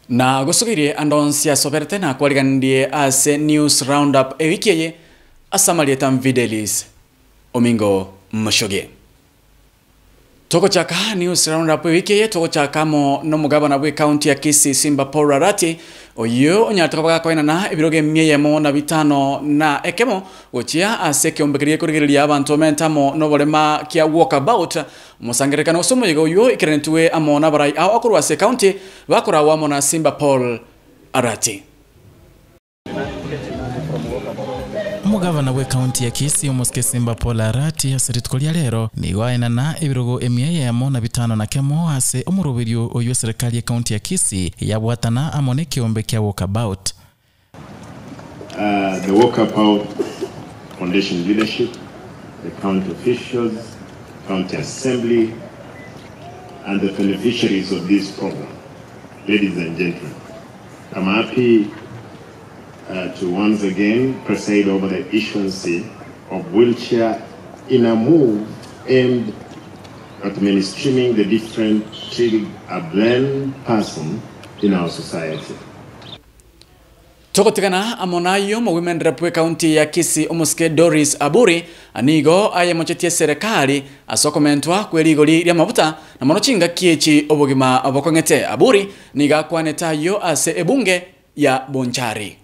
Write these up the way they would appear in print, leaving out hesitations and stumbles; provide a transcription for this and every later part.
Na gosugirie andonsia soberete na kwariganindie ase news roundup ewiki asamalieta Mvidelis Omingo Moshoge. Tokochaka news roundup wiki tokochaka mo no mugabana bwe county ya Kisii Simba Paul Arati oyo onyatoka koina na ebiroge myeyemo na bitano na ekemo gochia ase kiombekerie kurigereria abantu mentamo no bolema kia walkabout musangerekano somo yego oyo ikirentuwe amona barai aho akorwa ase county bakora wamo na Simba Paul Arati. Omugavana we county ya Kisii omusike Simba Paul Arati ase rituko ria rero nigo aenana ebirogo emyeyemo na bitano na kemo ase omurubirio oyo serikali ya county ya Kisii yabwatana amone kiombe kia walkabout. The Walkabout Foundation leadership, the county officials, county assembly, and the beneficiaries of this program. Ladies and gentlemen, I'm happy to once again preside over the issuance of wheelchair in a move aimed at mainstreaming the different a blind person in our society. Tokotigana amonayo mo women rep we county ya Kisii omusike Doris Aburi anigo ayemochetie serikali asokomentwa kwerigori lya mabuta na mono chinga kiechi obogima abokongete. Aburi niga kwanetayo ase ebunge ya Bonchari.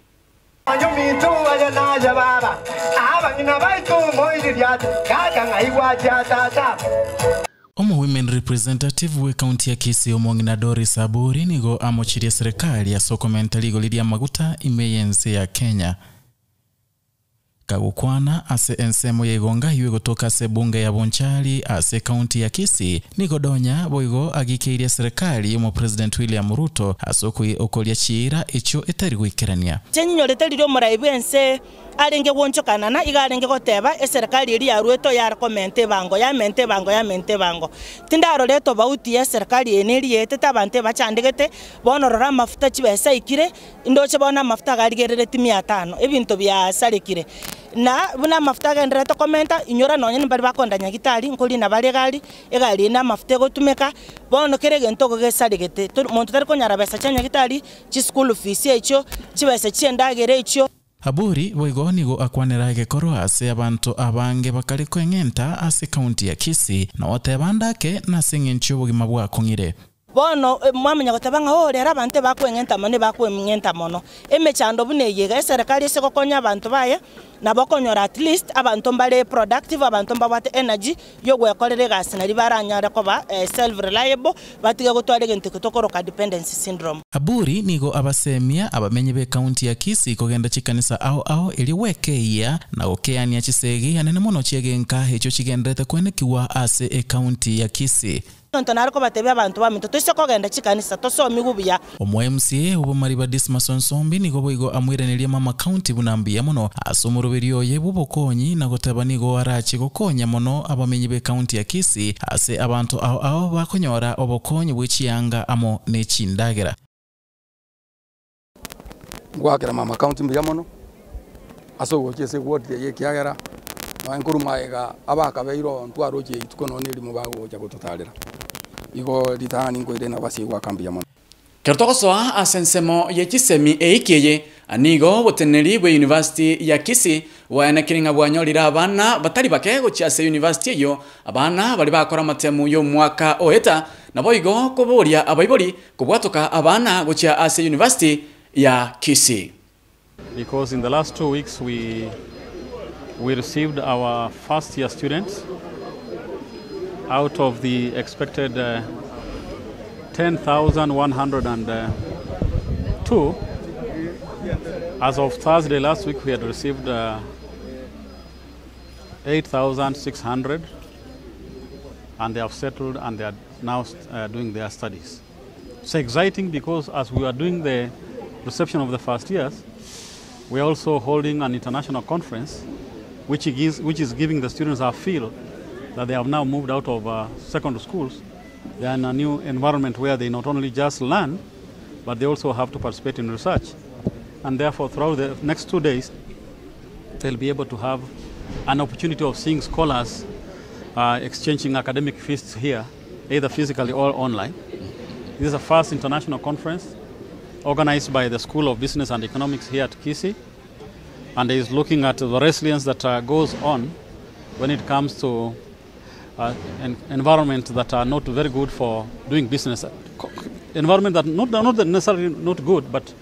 Omo women representative we county ya Kisii omongina Doris Aburi nigo amochirie serikali ya sokomenta ligoli lya maguta imeyense ya Kenya. Kagukwana ase ensemo ya igonga iwe kutoka ase bunge ya Bonchari ase county ya Kisii nigo donya boigo agikeiria serikali mo President William Ruto asokui okolia chiira icho etari guikerania. Chenyorete lirio muraibu ense arenge wonchokana na igarenge goteba eserikali eri ya Ruto ya recommend bango ya mente bango ya mente bango tindaroreto bauti ya serikali eneri yetete abante bachandegete bonorora mafuta chibesa ikire indoche bona mafuta garigerere 500 ebinto bya sarekire na buna mafuta genderete komenta inyora nonye nbari bakonda nyagitari nkoli na bari gali egali na mafuta gotumeka bono kerege ntoko gesaregete muntu tari konyara besa cha nyagitari chi school fees echo chibesa chiendagere echo. Aburi boigo nigo akwanera egekoro ase abantu abange bakari kweng'enta ase county ya Kisii na otebandake nase eng'encho obogima bwakong'ire. Bono mwamenya gotabanga ho rera abantu bakweng'enta mane bakweng'enta mono emechando buneyega eserikali ese gokonya abantu baye nabokonyora at least abantu mbale productive abantu mbabate energy yogwekorere gasi nari baranyara koba self reliable batige gotware gento kutokoroka dependency syndrome. Aburi nigo abasemia abamenye be county ya Kisii kogenda chikanisa ao ao eliwekeia na okeania chisegi anene mono chiegenka echo chigendrete kwenekiwa ase e county ya Kisii. Ntonariko batebe abantu baminto tosokogenda chikanisa tosomi gubuya. Omo MCA ubomariba Dismas Onsombi nigo boigo amwireneria mama county bunambia mono asomoroberio ye bubokonyi na goteba nigo arachi gokonya mono abamenyi be county ya Kisii ase abantu ao ao bakonyora obokonyi bw'echiyanga amo nechindagera. Ngwakira mama county mbuya mono asogochese ward ye kiagera bankuruma ega abakabeiro ntwaroche itukono nelimu bagocha gototarera igo litani ngoire na basigwa kambi ya mono. Kertokosoa asensemo yechisemi eikeye anigo boteneri bwe University ya Kisii waenekiringa bwanyorira abana batari bake gochia ase university eyo abana bari bakora matemu yo mwaka oeta naboigo koboria abaibori kobwatoka abana gochia ase University ya Kisii. Because in the last 2 weeks we received our first year students out of the expected 10,102. As of Thursday last week, we had received 8,600, and they have settled and they are now doing their studies. It's exciting because as we are doing the reception of the first years, we are also holding an international conference which is giving the students a feel that they have now moved out of secondary schools. They are in a new environment where they not only just learn, but they also have to participate in research. And therefore, throughout the next 2 days, they'll be able to have an opportunity of seeing scholars exchanging academic feasts here, either physically or online. This is the first international conference organized by the School of Business and Economics here at Kisii, and is looking at the resilience that goes on when it comes to an environment that are not very good for doing business. Environment that not necessarily not good, but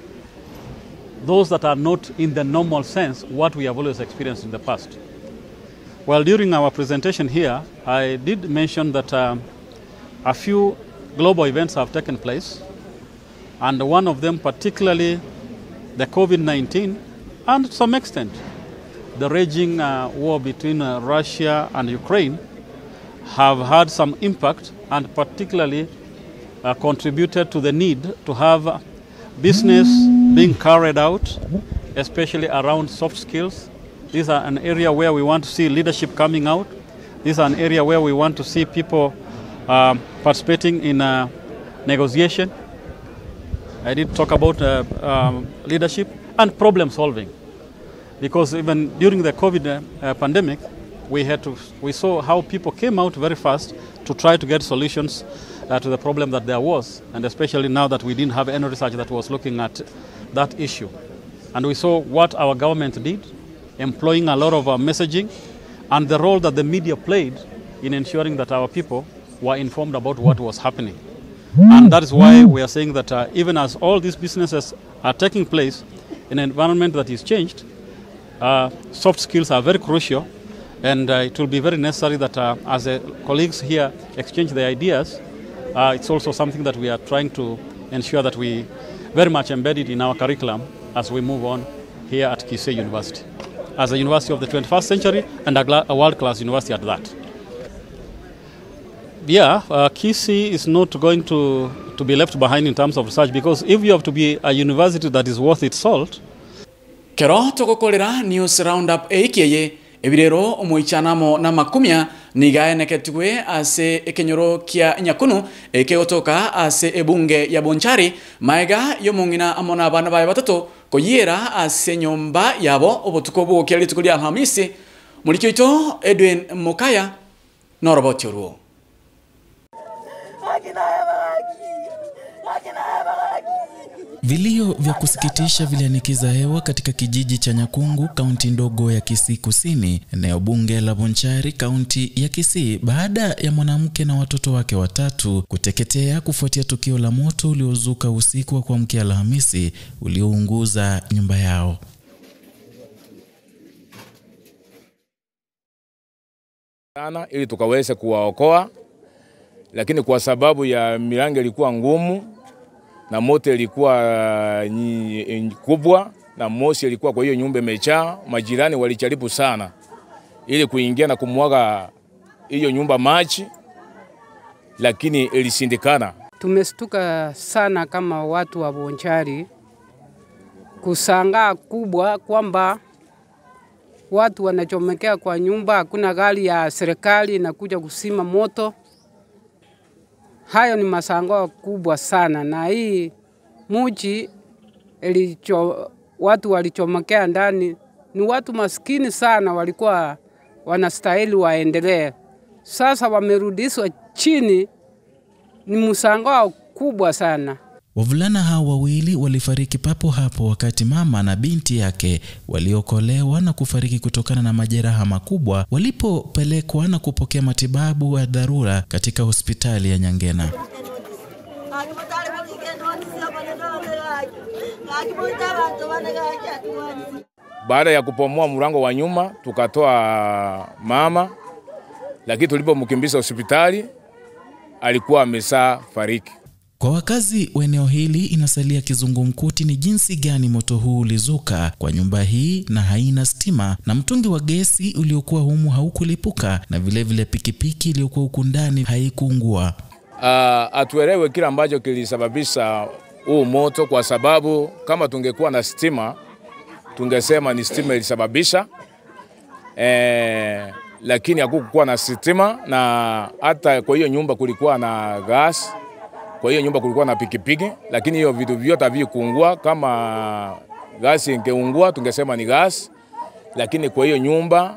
those that are not in the normal sense what we have always experienced in the past. Well, during our presentation here, I did mention that a few global events have taken place, and one of them particularly the COVID-19, and to some extent the raging war between Russia and Ukraine have had some impact, and particularly contributed to the need to have business being carried out, especially around soft skills. These are an area where we want to see leadership coming out. These are an area where we want to see people participating in negotiation. I did talk about leadership and problem solving, because even during the COVID pandemic, we saw how people came out very fast to try to get solutions to the problem that there was, and especially now that we didn't have any research that was looking at that issue. And we saw what our government did, employing a lot of messaging, and the role that the media played in ensuring that our people were informed about what was happening. And that is why we are saying that even as all these businesses are taking place in an environment that is changed, soft skills are very crucial, and it will be very necessary that as colleagues here exchange their ideas, it's also something that we are trying to ensure that we very much embed it in our curriculum as we move on here at Kisii University, as a university of the 21st century and a world-class university at that. Yeah, Kisii is not going to be left behind in terms of research, because if you have to be a university that is worth its salt. Kero togokolera News Roundup eikeye ebirero omoichanamo na makumya nigaeneketigwe ase ekenyoro kia Nyakunu ekegotoka ase ebunge ya Bonchari maega yomong'ina amona abana baye batatu koyera ase nyomba yabo obotuko bwokia rituko lya Alhamisi. Mulikyoito Edwin Mokaya noroboti oruo. Vilio vya kusikitisha vilianikiza hewa katika kijiji cha Nyakungu, kaunti ndogo ya Kisii Kusini, eneo bunge la Bonchari, kaunti ya Kisii, baada ya mwanamke na watoto wake watatu kuteketea kufuatia tukio la moto uliozuka usiku wa kuamkia Alhamisi uliounguza nyumba yao. Ili tukaweze kuwaokoa, lakini kwa sababu ya milango ilikuwa ngumu na moto ilikuwa kubwa na moshi ilikuwa, kwa hiyo nyumba imejaa. Majirani walijaribu sana ili kuingia na kumwaga hiyo nyumba maji, lakini ilishindikana. Tumestuka sana kama watu wa Bonchari, kusangaa kubwa kwamba watu wanachomekea kwa nyumba, hakuna gari ya serikali inakuja kusima moto. Hayo ni masango kubwa sana, na hii muji watu walichomekea ndani ni watu maskini sana, walikuwa wanastahili waendelee. Sasa wamerudishwa chini, ni msango kubwa sana. Wavulana hao wawili walifariki papo hapo, wakati mama na binti yake waliokolewa na kufariki kutokana na majeraha makubwa walipopelekwa na kupokea matibabu ya dharura katika hospitali ya Nyangena. Baada ya kupomoa mlango wa nyuma tukatoa mama, lakini tulipomkimbiza hospitali alikuwa ameshafariki. Kwa wakazi wa eneo hili inasalia kizungumkuti ni jinsi gani moto huu ulizuka kwa nyumba hii na haina stima, na mtungi wa gesi uliokuwa humu haukulipuka, na vile vile pikipiki iliyokuwa huku ndani haikuungua. Atuelewe kila ambacho kilisababisha huu moto, kwa sababu kama tungekuwa na stima tungesema ni stima ilisababisha, lakini hakukuwa na stima, na hata kwa hiyo nyumba kulikuwa na gas. Kwa hiyo nyumba kulikuwa na pikipiki, lakini hiyo vitu vyote havikuungua. Kama gasi ingeungua tungesema ni gas, lakini kwa hiyo nyumba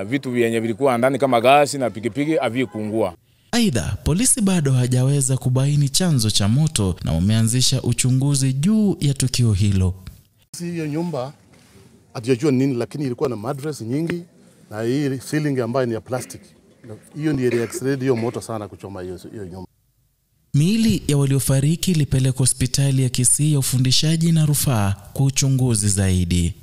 vitu vyenye vilikuwa ndani kama gasi na pikipiki havikuungua. Aidha, polisi bado hajaweza kubaini chanzo cha moto na wameanzisha uchunguzi juu ya tukio hilo. Hiyo nyumba hatujajua nini, lakini ilikuwa na mattress nyingi na hii ceiling ambayo ni ya plastic. Hiyo ndio iliaccelerate hiyo moto sana kuchoma hiyo nyumba. Miili ya waliofariki ilipelekwa hospitali ya Kisii ya ufundishaji na rufaa kwa uchunguzi zaidi.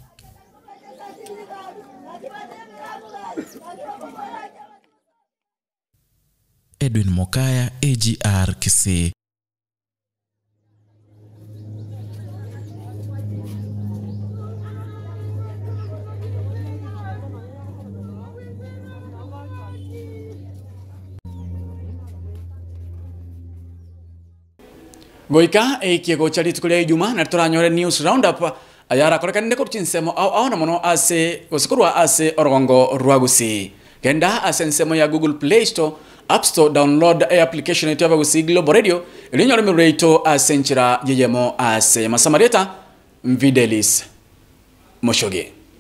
Edwin Mokaya, AGR Kisii. Goika eikiego cha rituko ria Ijuma na turanyore news roundup ayara korekanire ko chinsemo au aona mono ase gosikorwa ase orogongo rwa Gusii. Genda ase nsemo ya Google Play Store, App Store, download a application yetu ya Gusii Global Radio ilinyore mireito ase nchira yeyemo ase masamarieta Mvidelis Moshoge.